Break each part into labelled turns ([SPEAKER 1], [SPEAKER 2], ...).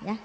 [SPEAKER 1] ya.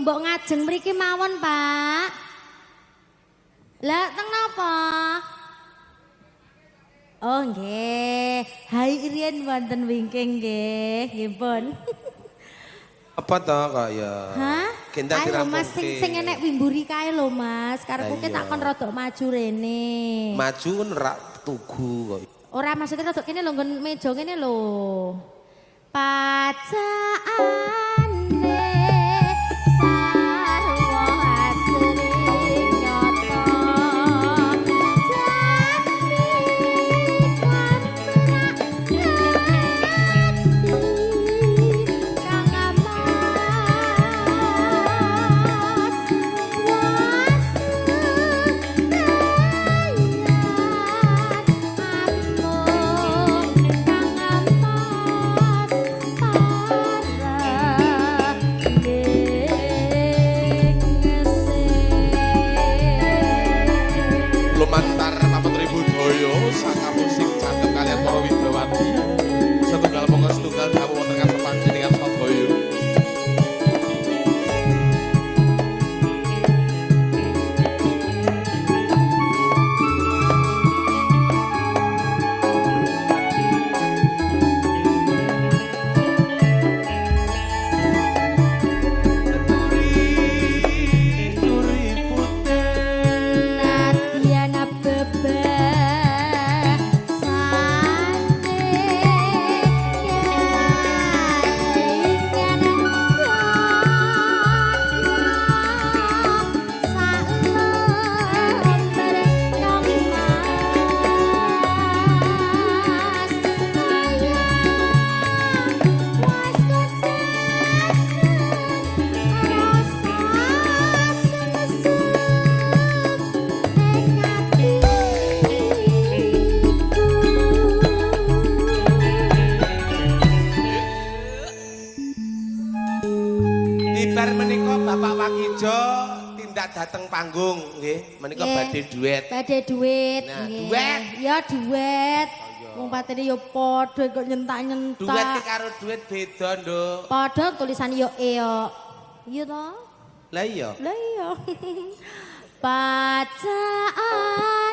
[SPEAKER 1] Mbok ngajeng mriki mawon, Pak. Lah teng napa? Oh nggih. Hai riyen wonten wingking nggih, nggih pun.
[SPEAKER 2] Apa to kok ya?
[SPEAKER 1] Hah?
[SPEAKER 2] Gendah
[SPEAKER 1] Ayo Mas
[SPEAKER 2] dirampungke.
[SPEAKER 1] Sing enek wimburi kae lho Mas. Karepku
[SPEAKER 2] Lah
[SPEAKER 1] ki tak
[SPEAKER 2] iya.
[SPEAKER 1] kon rodok maju rene.
[SPEAKER 2] Maju rak tugu kok.
[SPEAKER 1] Ora maksudnya rodok kene lho nggon meja kene lho. Pacaane sarwa asring nyata jati kon ati kang mas was
[SPEAKER 3] Lumantar Putri Budaya saka musik cakep kalian para widawati setunggal mongko setunggal dawuh wonten ngarsa panjenengan sadaya.
[SPEAKER 2] Turi putih.
[SPEAKER 1] Nadiana bebasane kelingan sak lembar kang mas kaya was rasa sengsem ing atiku.
[SPEAKER 2] Bibar menika Bapak Wakijo tindak dateng panggung nggih. Menika
[SPEAKER 1] Nggih.
[SPEAKER 2] badhe duet.
[SPEAKER 1] Badhe duet.
[SPEAKER 2] Nah,
[SPEAKER 1] nggih.
[SPEAKER 2] duet.
[SPEAKER 1] Ya duet. Wong patene ya padha kok nyentak-nyentak.
[SPEAKER 2] Duet ki karo duit beda, Nduk.
[SPEAKER 1] Padha tulisan yo e yo. Iya toh?
[SPEAKER 2] Lah iya.
[SPEAKER 1] Lah iya. Pacaane